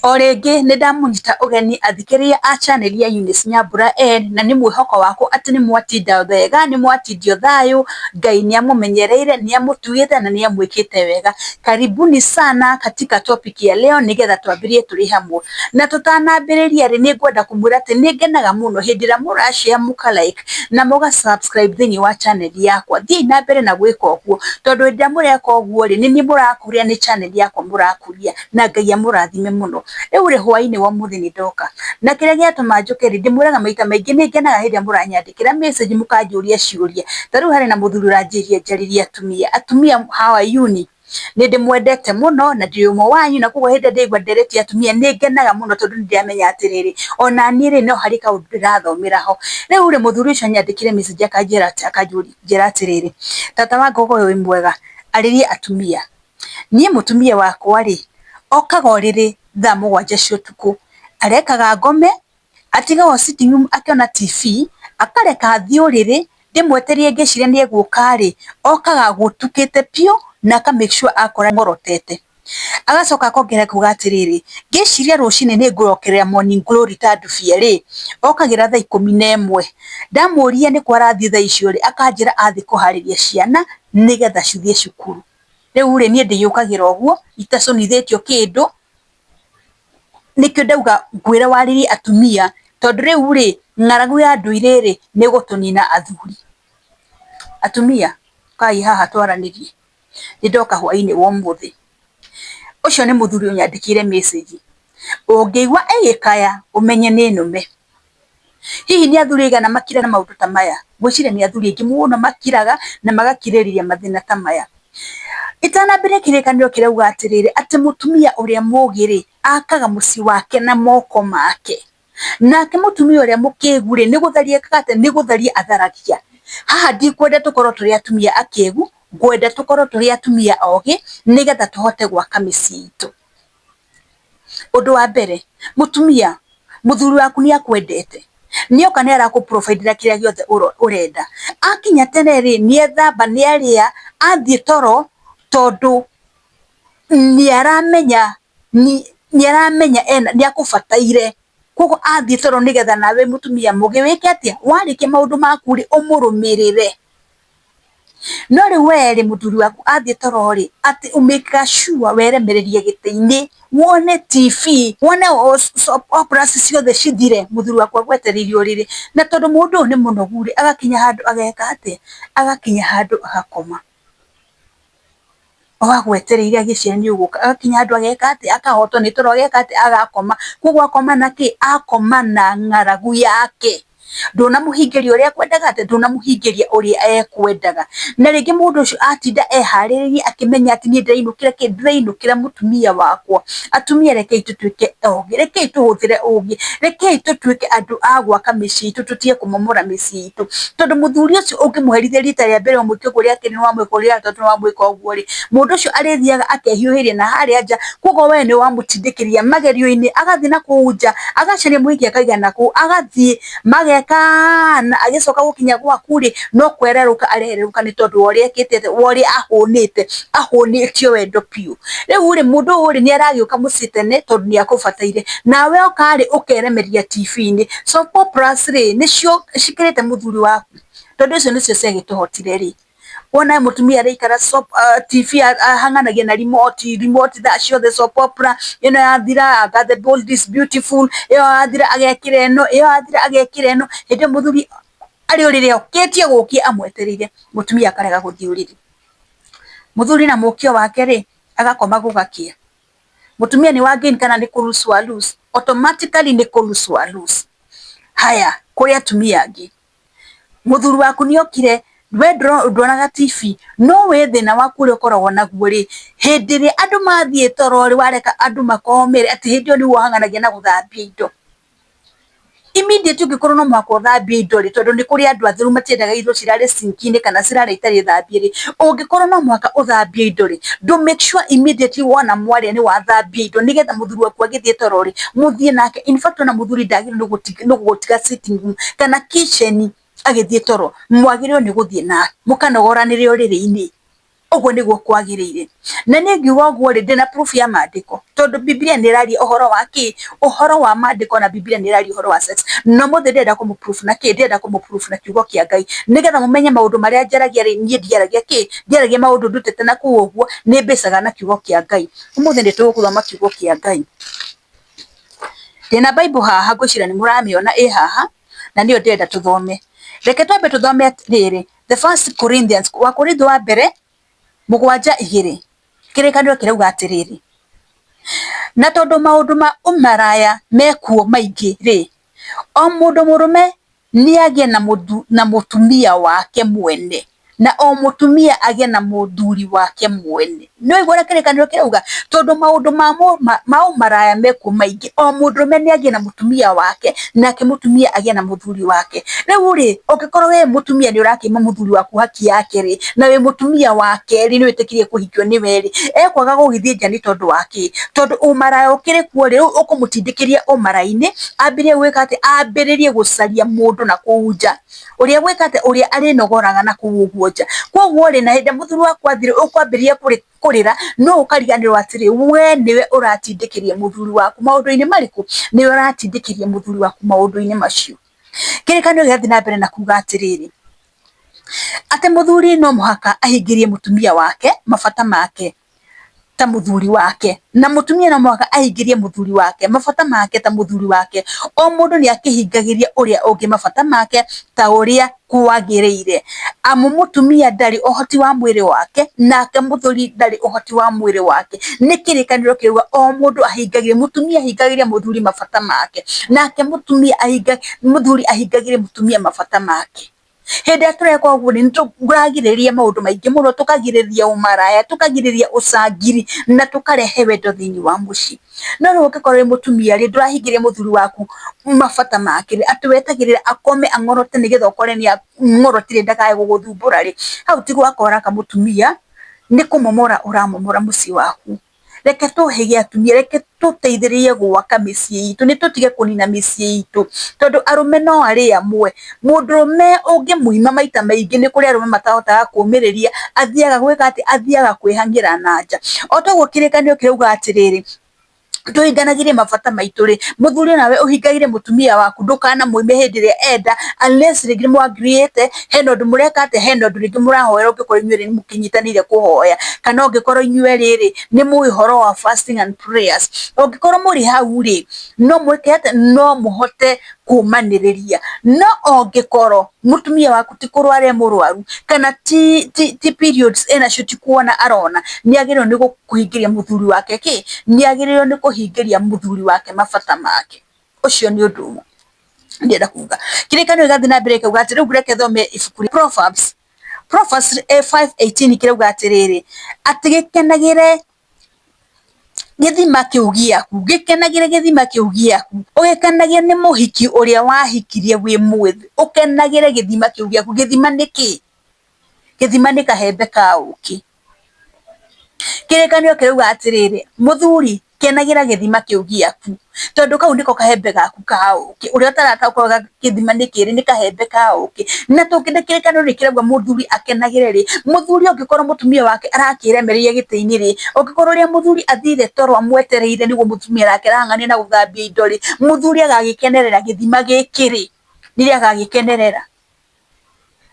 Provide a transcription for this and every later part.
O rĩngĩ nĩ ndamũnyita ũgeni athikĩrĩria a channel ya Eunice Nyambura N, na nĩ mwĩhoko wakwa atĩ nĩ mwatinda wega, nĩ mwatindio thayũ, Ngai nĩ amũmenyereire, nĩ amũtuĩte na nĩ amwĩkĩte wega. Karibuni sana katika topic ya leo nĩgetha twambĩrĩrie tũrĩ hamwe. Na tũtanambĩrĩria rĩ, nĩ ngwenda kũmwĩra atĩ nĩ ngenaga mũno hĩndĩ ĩrĩa mũra share, mũka like na mũga subscribe thĩinĩ wa channel yakwa. Thiĩi na mbere na gwĩka ũguo, tondũ hĩndĩ ĩrĩa mũreka ũguo rĩ, nĩ niĩ mũrakũria, nĩ channel yakwa mũrakũria, na Ngai amũrathime mũno. Rĩu rĩ, hwainĩ wa ũmũthĩ nĩ ndoka, na kĩrĩa gĩatũma njũke rĩ, ndĩmwĩraga maita maingĩ nĩ ngenaga hĩndĩ ĩrĩa mũranyandĩkĩra message mũkanjũria ciũria. Ta rĩu harĩ na mũthuri ũranjĩrire njarĩrie atumia. Atumia, how are you? Nĩ ndĩmwendete mũno na ndĩ ũmwe wanyu, na koguo hĩndĩ ĩrĩa ndĩraigua nderetie atumia nĩ ngenaga mũno, tondũ nĩ ndĩramenya atĩrĩrĩ, ona niĩ rĩ, no harĩ kaũndũ ndĩrathomera ho. Rĩu rĩ, mũthuri ũcio anyandĩkĩire message akanjĩra atĩrĩrĩ, "Tata wa Ngogoyo wĩ mwega, arĩria atumia. Niĩ mũtumia wakwa rĩ, okaga ũrĩrĩ thaa 7 cia ũtukũ, arekaga ngome, atigaga sitting room akĩona TV, akareka thiĩ ũrĩrĩ ndĩmwetereire ngĩciria nĩ egũka rĩ, okaga gũtukĩte biũ na aka make sure akora ngorotete." Agacoka akongerera kuga atĩrĩrĩ, "Ngĩciria rũcinĩ nĩ ngũrokerera morning glory ta ndubia rĩ, okagĩra thaa 11. Ndamũria nĩkũ arathiĩ thaa icio rĩ, akanjĩra athiĩ kũharĩria ciana nĩgetha cithiĩ cukuru. Rĩu rĩ, niĩ ndĩyũkagĩra ũguo itacũnithĩtio kĩndũ, nĩkĩo ndauga ngwĩre warĩrie atumia, tondũ rĩu rĩ, ng'aragu ya ndũire rĩ, nĩ ĩgũtũnina athuri. Atumia, kai haha twaranĩrie. Nĩ ndoka hwainĩ wa ũmũthĩ. Ũcio nĩ mũthuri ũnyandĩkĩire message. Ũngĩigua ĩgĩkaya ũmenye nĩ nũme. Hihi nĩ athuri aigana makiraga maũndũ ta maya? Ngwĩciria nĩ athuri aingĩ mũno makiraga na magakirĩrĩria mathĩna ta maya. Itanambĩrĩria kĩrĩkanĩro kĩrauga atĩrĩrĩ, atĩ mũtumia ũrĩa mũũgĩ rĩ, akaga mũciĩ wake na moko make. Nake mũtumia ũrĩa mũkĩgu rĩ, nĩ gũtharia ekaga atĩa? Nĩ gũtharia atharagia. Haha ndikwenda tũkorwo tũrĩ atumia akĩgu, ngwenda tũkorwo tũrĩ atumia ogĩ, nĩgetha tũhote gwaka mĩciĩ itũ. Ũndũ wa mbere, mũtumia, mũthuri waku nĩ akwendete, nĩoka nĩ arakũ provide kĩrĩa gĩothe ũrenda. Akinya tene rĩ, nĩ ethamba, nĩ arĩa, athiĩ toro, tondũ nĩ aramenya ena nĩ akũbataire. Koguo athiĩ toro nĩgetha nawe mũtumia mũgĩ wĩke atĩa? Warĩkia maũndũ maku rĩ, ũmũrũmĩrĩre. No rĩu we rĩ, mũthuri waku athiĩ toro rĩ, atĩ ũmĩkaga sure weremereria gĩtĩ-inĩ, wone TV, wone soap operas ciothe cithire, mũthuri waku agwetereire ũrĩrĩ. Na tondũ mũndũ ũyũ nĩ mũnogu rĩ, agakinya handũ ageka atĩa? Agakinya handũ agakoma. O agwetereire agĩciria nĩ ũgũka, agakinya handũ ageka atĩa? Akahotwo nĩ toro ageka atĩa? Agakoma. Koguo akoma na kĩ? Akoma na ng'aragu yake. Ndũnamũhingĩria ũrĩa ekwendaga atĩ ndũnamũhingĩria ũrĩa ekwendaga. Na rĩngĩ mũndũ ũcio atinda eharĩrĩirie akĩmenya atĩ niĩ ndĩrainũkĩra kĩ? Ndĩrainũkĩra mũtumia wakwa. Atumia rekei tũtuĩke ogĩ, rekei tũhũthĩre ũgĩ, rekei tũtuĩke andũ a gwaka mĩciĩ itũ, tũtige kũmomora mĩciĩ itũ. Tondũ mũthuri ũcio ũngĩmũherithia rita rĩa mbere ũmwĩke ũguo, rĩa kerĩ nĩwamwĩka ũguo, rĩa gatatũ nĩwamwĩka ũguo rĩ, mũndũ ũcio arĩthiaga akehiũhĩria na harĩa nja, koguo we nĩ wamũtindĩkĩrĩria magerio-inĩ, agathiĩ na kũu nja, agacaria mũhiki akaiga na kũu, agathiĩ magekana, agĩcoka gũkinya gwaku rĩ, no kwererũka arererũka nĩ tondũ wa ũrĩa ekĩte atĩa, wa ũrĩa ahũnĩte, ahũnĩtio wendo biũ. Rĩu rĩ, mũndũ ũyũ rĩ, nĩ aragĩũka mũciĩ tene tondũ nĩ akũbataire, nawe oka rĩ, ũkeremeria TV-inĩ. Soap operas rĩ, nĩcio cikĩrĩte mũthuri waku, tondũ icio nĩcio ciagĩtũhotire rĩ. Wona mũtumia araikara TV ahang'anagia na remote, remote thaa ciothe, soap opera ĩno yathira, anga The Bold is Beautiful, ĩyo yathira agekĩra ĩno, ĩyo yathira agekĩra ĩno, hĩndĩ ĩyo mũthuri arĩ ũrĩrĩ okĩtie gũkia amwetereire, mũtumia akarega gũthiĩ ũrĩrĩ. Mũthuri na mũkio wake rĩ, agakoma gũgakĩa. Mũtumia nĩ wa gain kana nĩ kũ lose wa lose? Automatically nĩ kũ lose wa lose. Haya, kũrĩ atumia angĩ, mũthuri waku nĩ okire, we nduonaga TV, no we thĩna waku ũrĩa ũkoragwo naguo rĩ, hĩndĩ ĩrĩa andũ mathiĩ toro rĩ, wareka andũ makomere, atĩ hĩndĩ ĩyo nĩguo ũhang'anagia na gũthambia indo. Immediately ũngĩkorwo no mũhaka ũthambie indo rĩ, tondũ nĩ kũrĩ andũ atheru matiendaga indo cirare sink-inĩ kana cirare itarĩ thambie rĩ, ũngĩkorwo no mũhaka ũthambie indo rĩ, ndũ make sure immediately wona mwarĩa nĩ wathambia indo, nĩgetha mũthuri waku agĩthiĩ toro rĩ, mũthiĩ nake. In fact ona mũthuri ndagĩrĩirwo nĩ gũgũtiga sitting room kana kitchen agĩthiĩ toro, mwagĩrĩirwo nĩ gũthiĩ nake, mũkanogoranĩre ũrĩrĩ-inĩ. Ũguo nĩguo kwagĩrĩire. Na niĩ ngiuga ũguo rĩ, ndĩna proof ya maandĩko, tondũ Bibilia nĩ ĩraria ũhoro wa kĩ? Ũhoro wa maandĩko na Bibilia nĩ ĩraria ũhoro wa sex. Na ũmũthĩ ndĩrenda kũmũ proof na kĩ? Ndĩrenda kũmũ proof na kiugo kĩa Ngai, nĩgetha mũmenye maũndũ marĩa njaragia rĩ, niĩ ndiaragia kĩ? Ndiaragia maũndũ ndutĩte na kũu ũguo, nĩ mbĩcaga na kiugo kĩa Ngai. Ũmũthĩ nĩ tũgũthoma kiugo kĩa Ngai. Ndĩna Bible haha ngwĩciria nĩ mũramĩona ĩ haha, na nĩyo ndĩrenda tũthome. Reke twambe tũthome atĩrĩrĩ, the first Corinthians, Wakorintho wa mbere 7:2, kĩrĩkanĩro kĩrauga atĩrĩrĩ, na tondũ maũndũ ma ũmaraya mekuo maingĩ rĩ, o mũndũ mũrũme nĩ agĩe na mũtumia wake mwene, na o mũtumia agĩe na mũthuri wake mwene. Nĩ waigua ũrĩa kĩrĩkanĩro kĩrauga? Tondũ maũndũ ma ũmaraya mekuo maingĩ, o mũndũrũme nĩ agĩe na mũtumia wake, nake mũtumia agĩe na mũthuri wake. Rĩu rĩ, ũngĩkorwo wĩ mũtumia nĩ ũrakĩima mũthuri waku haki yake rĩ, na wĩ mũtumia wake rĩ, nĩ wĩtĩkĩrie kũhikio nĩwe rĩ, ekwaga gũgĩthiĩ nja nĩ tondũ wa kĩ? Tondũ ũmaraya ũkĩrĩ kuo rĩ, rĩu ũkũmũtindĩkĩria ũmaraya-inĩ, ambĩrĩrie gwĩka atĩa? Ambĩrĩrie gũcaria mũndũ na kũu nja. Ũrĩa gwĩka atĩa? Ũrĩa arĩnogoraga na kũu ũguo nja. Koguo rĩ, na hĩndĩ ĩrĩa mũthuri waku athiĩ rĩ, ũkwambĩrĩria kũrĩra, no ũkariganĩrwo atĩrĩ, we nĩwe ũratindĩkĩria mũthuri waku maũndũ-inĩ marĩkũ? Nĩwe ũratindĩkĩria mũthuri waku maũndũ-inĩ macio. Kĩrĩkanĩro gĩrathiĩ na mbere na kuga atĩrĩrĩ, atĩ mũthuri no mũhaka ahingĩrie mũtumia wake mabata make ta mũthuri wake, na mũtumia no mũhaka ahingĩrie mũthuri wake mabata make ta mũthuri wake. O mũndũ nĩ akĩhingagĩria ũrĩa ũngĩ mabata make ta ũrĩa kwagĩrĩire. Amu mũtumia ndarĩ ũhoti wa mwĩrĩ wake, nake mũthuri ndarĩ ũhoti wa mwĩrĩ wake. Nĩ kĩrĩkanĩro kĩrauga o mũndũ ahingagĩrie, mũtumia ahingagĩrie mũthuri mabata make, nake mũtumia mũthuri ahingagĩrie mũtumia mabata make. Hĩndĩ ĩrĩa tũreka ũguo nĩ tũragirĩrĩria maũndũ maingĩ mũno, tũkagirĩrĩria ũmaraya, tũkagirĩrĩria ũcangiri na tũkarehe wendo thĩinĩ wa mũciĩ. No rĩu ũngĩkorwo wĩ mũtumia rĩ, ndũrahingĩria mũthuri waku mabata make rĩ, atĩ wetagĩrĩra akome ang'orote nĩgetha ũkore nĩ ang'orotire ndakae gũgũthumbũra rĩ, hau ti gwaka ũraka mũtumia, nĩ kũmomora ũramomora mũciĩ waku. Reke tũhĩge atumia, reke tũteithĩrĩrie gwaka mĩciĩ itũ, nĩ tũtige kũnina mĩciĩ itũ, tondũ arũme no arĩ amwe. Mũndũrũme ũngĩmũima maita maingĩ nĩ kũrĩ arũme matahotaga kũmĩrĩria, athiaga gwĩka atĩa, athiaga kwĩhang'ĩra na nja. O toguo kĩrĩkanĩro kĩrauga atĩrĩrĩ, tũhinganagĩrie mabata maitũ rĩ, mũthuri nawe ũhingagĩrie mũtumia waku ndũkanamũime hĩndĩ ĩrĩa enda unless rĩngĩ nĩ mũ agree ĩte hena ũndũ mũreka atĩa, hena ũndũ rĩngĩ mũrahoera ũngĩkorwo inyuĩ erĩ nĩ mũkĩnyitanĩire kũhoya, kana ũngĩkorwo inyuĩ erĩ rĩ, nĩ mũĩ ũhoro wa fasting and prayers, ũngĩkorwo mũrĩ hau rĩ, no mwĩke atĩa, no mũhote kũmanĩrĩria. No ũngĩkorwo mũtumia waku ti kũrwara e mũrwaru, kana ti periods enacio ti kuona arona, nĩ agĩrĩirwo nĩ kũhingĩria mũthuri wake kĩ? Nĩ agĩrĩirwo nĩ kũhingĩria mũthuri wake mabata make. Ũcio nĩ ũndũ ũmwe ndĩrenda kuga. Kĩrĩkanĩro gĩgathiĩ na mbere gĩkauga atĩ rĩu reke thome ibuku rĩa Proverbs, Proverbs 5:18 kĩrauga atĩrĩrĩ, atĩ gĩkenagĩre gĩthima kĩu gĩaku, gĩkenagĩre gĩthima kĩu gĩaku, ũgĩkenagio nĩ mũhiki ũrĩa wahikirie wĩ mwĩthĩ, ũkenagĩre gĩthima kĩu gĩaku. Gĩthima nĩ kĩ? Gĩthima nĩ kahembe ka ũkĩ. Kĩrĩkanĩro kĩrauga atĩrĩrĩ, mũthuri kenagĩra gĩthima kĩu gĩaku, tondũ kau nĩko kahembe gaku ka ũkĩ. Ũrĩa ũtarataũkĩrwo gĩthima nĩ kĩrĩ, nĩ kahembe ka ũkĩ. Na tũngĩenda kĩrĩkanĩro nĩ kĩrauga mũthuri akenagĩre rĩ, mũthuri angĩkorwo mũtumia wake arakĩremereire gĩtĩ-inĩ rĩ, ũngĩkorwo ũrĩa mũthuri athire toro amwetereire nĩguo mũtumia nake arahang'ania na gũthambia indo rĩ, mũthuri agagĩkenerera gĩthima gĩkĩ rĩ, nĩrĩ agagĩkenerera?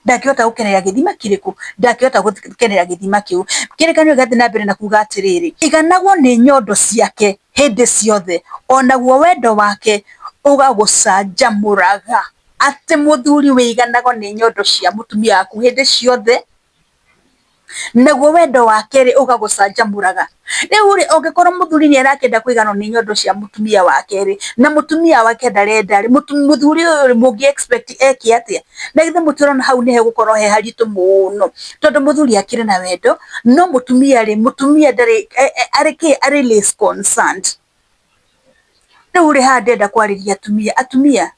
Ndangĩhota gũkenerera gĩthima kĩrĩkũ? Ndangĩhota gũkenerera gĩthima kĩu. Kĩrĩkanĩro gĩgathiĩ na mbere na kuga atĩrĩrĩ, iganagwo nĩ nyondo ciake hĩndĩ ciothe, o naguo wendo wake ũgagũcanjamũraga. Atĩ mũthuri wĩiganagwo nĩ nyondo cia mũtumia waku hĩndĩ ciothe, naguo wendo wake rĩ, ũgagũcanjamũraga. Rĩu rĩ, ũngĩkorwo mũthuri nĩ arakĩenda kũiganwo nĩ nyondo cia mũtumia wake rĩ, na mũtumia wake ndarenda rĩ, mũthuri ũyũ rĩ, mũngĩ expect eke atĩa? Na githĩ mũtirona hau nĩ hegũkorwo he haritũ mũno, tondũ mũthuri akĩrĩ na wendo, no mũtumia rĩ, mũtumia ndarĩ, arĩ kĩ, arĩ less concerned. Rĩu rĩ, haha ndĩrenda kwarĩria atumia, atumia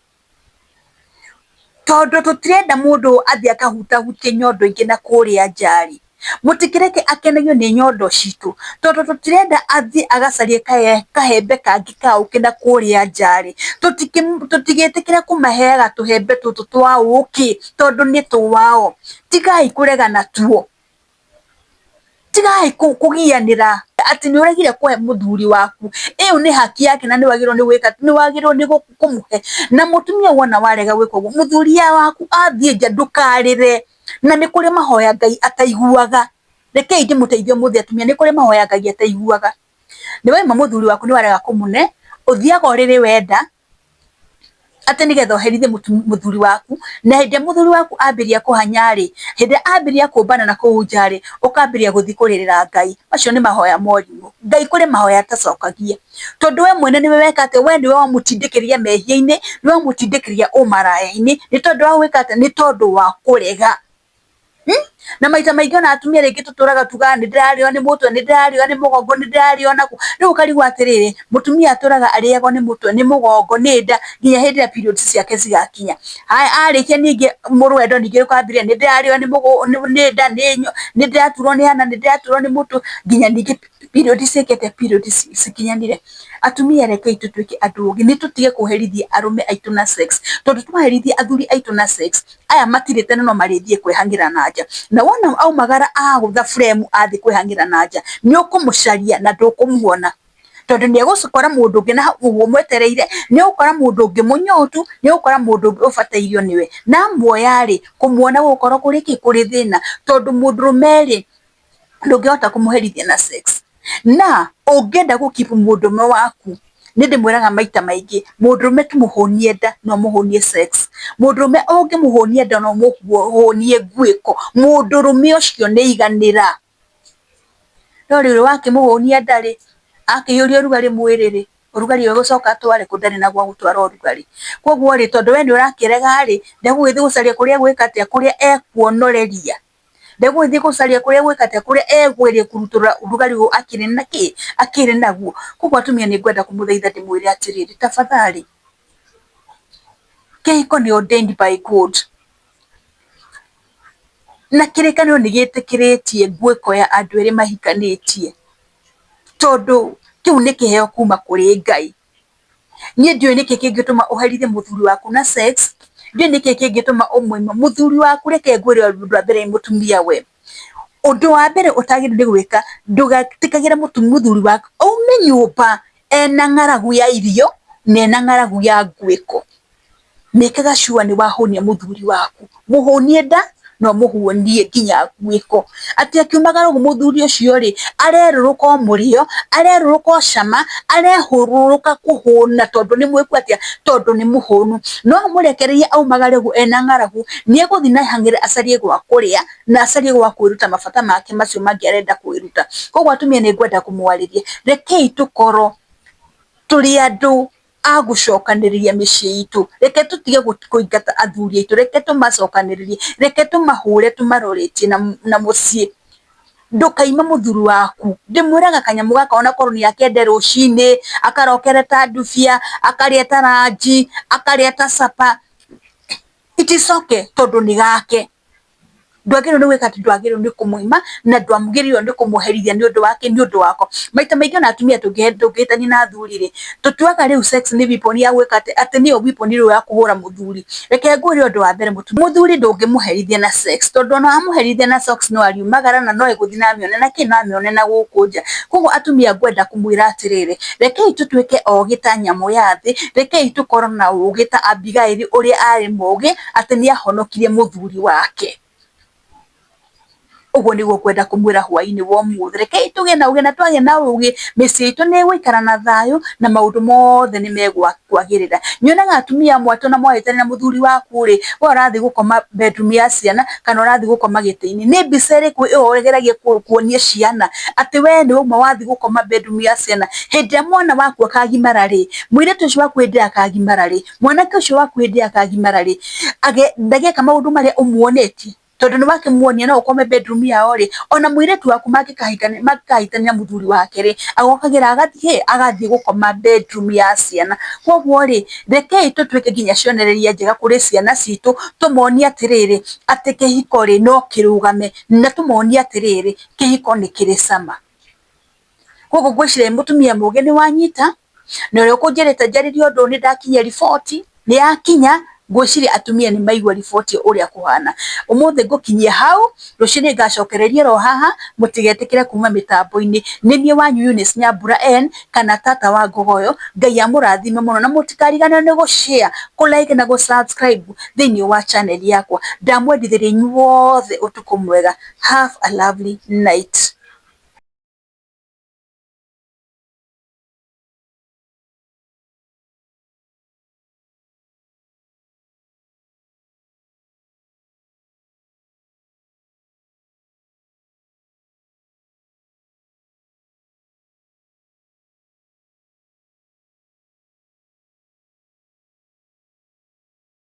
Tondũ tũtirenda mũndũ athiĩ akahutahutie nyondo ingĩ na kũrĩa nja rĩ, mũtikĩreke akenagio nĩ nyondo citũ, tondũ tũtirenda athiĩ agacarie kahembe kangĩ ka ũkĩ na kũrĩa nja rĩ, tũtigĩtĩkĩre kũmaheaga tũhembe tũtũ twa ũkĩ tondũ nĩ twao, tigai kũregana tuo. Tigai kũgianĩra atĩ nĩ ũregire kũhe mũthuri waku, ĩyo nĩ haki yake na nĩ wagĩrĩirwo nĩ gwĩka, nĩ wagĩrĩirwo nĩ kũmũhe. Na mũtumia wona warega gwĩka ũguo, mũthuri waku athiĩ nja ndũkarĩre, na nĩ kũrĩ mahoya Ngai ataiguaga. Rekei ndĩmũteithie ũmũthĩ atumia, nĩ kũrĩ mahoya Ngai ataiguaga. Nĩ waima mũthuri waku nĩ warega kũmũne, ũthiaga ũrĩrĩ wenda, atĩ nĩgetha ũherithie mũthuri waku, na hĩndĩ ĩrĩa mũthuri waku ambĩrĩria kũhanya rĩ, hĩndĩ ĩrĩa ambĩrĩria kũmbana na kũu nja rĩ, ũkambĩrĩria gũthiĩ kũrĩrĩra Ngai. Macio nĩ mahoya ma ũrimũ. Ngai kũrĩ mahoya atacokagia, tondũ we mwene nĩwe weka atĩa, we nĩwe wamũtindĩkĩrĩria mehia-inĩ, nĩwe wamũtindĩkĩrĩria ũmaraya-inĩ, nĩ tondũ wa gwĩka atĩa, nĩ tondũ wa kũrega. Hmm? Na maita maingĩ ona atumia rĩngĩ tũtũraga tugaga nĩ ndĩrarĩo nĩ mũtwe, nĩ ndĩrarĩo nĩ mũgongo, nĩ ndĩrarĩo naku. Rĩu ũkarigwo atĩrĩrĩ, mũtumia atũraga arĩagwo nĩ mũtwe, nĩ mũgongo, nĩ nda nginya hĩndĩ ĩrĩa periods ciake cigakinya. Haya arĩkia ningĩ rwendo ningĩ rũkambĩrĩria nĩ ndĩrarĩo nĩ nda, nĩ ndĩraturwo nĩ hana, nĩ ndĩraturwo nĩ mũtwe nginya ningĩ period ciĩkĩte period cikinyanĩre. Atumia rekei tũtuĩke andũ ogĩ, nĩ tũtige kũherithia arũme aitũ na sex, tondũ twaherithia athuri aitũ na sex, aya matirĩ tene no marĩthiĩ kwĩhang'ĩra na nja. Na wona aumagara agũtha buremu athiĩ kwĩhang'ĩra na nja, nĩ ũkũmũcaria na ndũkũmuona, tondũ nĩ egũkora mũndũ ũngĩ na hau ũguo ũmwetereire, nĩ egũkora mũndũ ũngĩ mũnyotu, nĩ egũkora mũndũ ũngĩ ũbatairio nĩwe. Na amuoya rĩ, kũmuona gũgũkorwo kũrĩ kĩ? Kũrĩ thĩna, tondũ mũndũrũme rĩ, ndũngĩhota kũmũherithia na sex. Na ũngĩenda gũ keep mũndũrũme waku, niĩ ndĩmwĩraga maita maingĩ, mũndũrũme tũmũhũnie nda na ũmũhũnie sex. Mũndũrũme ũngĩmũhũnia nda na ũmũhũnie nguĩko, mũndũrũme ũcio nĩ aiganĩra. No rĩrĩ wakĩmũhũnia nda rĩ, akĩiyũria ũrugarĩ mwĩrĩ rĩ, ũrugarĩ egũcoka atware kũ? Ndarĩ na gwa gũtwara ũrugarĩ. Koguo rĩ, tondũ we nĩ ũrakĩrega rĩ, ndegũgĩthiĩ gũcaria kũrĩa egwĩka atĩa, kũrĩa ekuonoreria. Ndegũgĩthiĩ gũcaria kũrĩa gwĩka atĩa, kũrĩa ekũgeria kũrutũrũra ũrugarĩ ũyũ akĩrĩ na kĩ, akĩrĩ naguo. Koguo atumia nĩ ngwenda kũmũthaitha ndĩmwĩre atĩrĩrĩ, tafadhali, kĩhiko nĩ ordained by God, na kĩrĩkanĩro nĩ gĩtĩkĩrĩtie nguĩko ya andũ erĩ mahikanĩtie, tondũ kĩu nĩ kĩheo kuma kũrĩ Ngai. Niĩ ndiũĩ nĩkĩ kĩngĩtũma ũherithie mũthuri waku na sex, ndiũĩ nĩkĩ kĩngĩtũma ũmũime. Mũthuri waku reke ngwĩre ũndũ wa mbere mũtumia we, ũndũ wa mbere ũtagĩrĩirwo nĩ gwĩka, ndũgetĩkagĩre mũthuri waku aume nyũmba ena ng'aragu ya irio na ena ng'aragu ya ngwĩko. Mĩkaga sure nĩ wahũnia mũthuri waku, mũhũnie nda na ũmũhũnie nginya nguĩko, atĩ akiumagara ũguo mũthuri ũcio rĩ, arerũrũka o mũrĩo, arerũrũka o cama, arehũrũrũka kũhũna tondũ nĩ mwĩku atĩa, tondũ nĩ mũhũnu. No ũmũrekererie aumagare ũguo ena ng'aragu, nĩ egũthiĩ na hang'ĩre acarie gwa kũrĩa na acarie gwa kwĩruta mabata make macio mangĩ arenda kwĩruta. Koguo atumia nĩ ngwenda kũmwarĩria, rekei tũkorwo tũrĩ andũ a gũcokanĩrĩria mĩciĩ itũ. Reke tũtige kũingata athuri aitũ, reke tũmacokanĩrĩrie, reke tũmahũre tũmaroretie na mũciĩ. Ndũkaime mũthuri waku. Ndĩmwĩraga kanyamũ gaka onakorwo nĩ akende rũcinĩ, akarokere ta ndubia, akarĩe ta ranji, akarĩe ta supper, it is okay tondũ nĩ gake. Ndwagĩrĩirwo nĩ gwĩka atĩ ndwagĩrĩirwo nĩ kũmũima na ndwagĩrĩirwo nĩ kũmũherithia nĩ ũndũ wa kĩ? Nĩ ũndũ wako. Maita maingĩ ona atumia tũngĩhĩtania na athuri rĩ, tũtuaga rĩu sex nĩ weapon ya gwĩka atĩ, atĩ nĩyo weapon rĩu ya kũhũra mũthuri. Reke ngwĩre ũndũ wa mbere mũthuri ndũngĩmũherithia na sex tondũ ona wamũherithia na sex no ariumagara na no egũthiĩ na amĩone na kĩ? No amĩone na gũkũ nja. Koguo atumia ngwenda kũmwĩra atĩrĩrĩ, rekei tũtuĩke ogĩ ta nyamũ ya thĩ, rekei tũkorwo na ũgĩ ta Abigail ũrĩa arĩ mũgĩ atĩ nĩ ahonokirie mũthuri wake. Ũguo nĩguo ngwenda kũmwĩra hwainĩ wa ũmũthĩ. Rekei tũgĩe na ũgĩ na twagĩa na ũgĩ mĩciĩ itũ nĩ ĩgũikara na thayũ na maũndũ mothe nĩ mekwagĩrĩra. Nyonaga atumia amwe atĩ ona mwahĩtania na mũthuri waku rĩ, we ũrathiĩ gũkoma bedroom ya ciana kana ũrathiĩ gũkoma gĩtĩ-inĩ. Nĩ mbica ĩrĩkũ ĩyo ũgeragia kuonia ciana atĩ we nĩ wauma wathiĩ gũkoma bedroom ya ciana? Hĩndĩ ĩrĩa mwana waku akagimara rĩ, mũirĩtu ũcio waku hĩndĩ ĩrĩa akagimara rĩ, mwanake ũcio waku hĩndĩ ĩrĩa akagimara rĩ, ndageka maũndũ marĩa ũmuonetie? Tondũ nĩ wakĩmuonia no ũkome bedroom yao rĩ, ona mũirĩtu waku mangĩkahĩtania na mũthuri wake rĩ, agokagĩra agathiĩ agathiĩ gũkoma bedroom ya ciana. Koguo rĩ, rekei tũtuĩke nginya cionereria njega kũrĩ ciana citũ, tũmonie atĩrĩrĩ, atĩ kĩhiko rĩ, no kĩrũgame, na tũmonie atĩrĩrĩ, kĩhiko nĩ kĩrĩ cama. Koguo ngwĩciria mũtumia mũgĩ nĩ wanyita, na ũrĩa ũkũnjĩrĩte njarĩrie ũndũ ũyũ nĩ ndakinyia riboti, nĩ yakinya, Ngwĩciria atumia nĩ maigua riboti ũrĩa kũhana. Ũmũthĩ ngũkinyia hau, rũciũ nĩ ngacokereria oro haha, mũtigetĩkĩre kuma mĩtambo-inĩ. Nĩ niĩ wanyu Eunice Nyambura N kana tata wa Ngogoyo. Ngai amũrathime mũno na mũtikariganĩrwo nĩ gũ share, kũ like na gũ subscribe thĩinĩ wa channel yakwa. Ndamwendithĩria inyuothe ũtukũ mwega. Have a lovely night.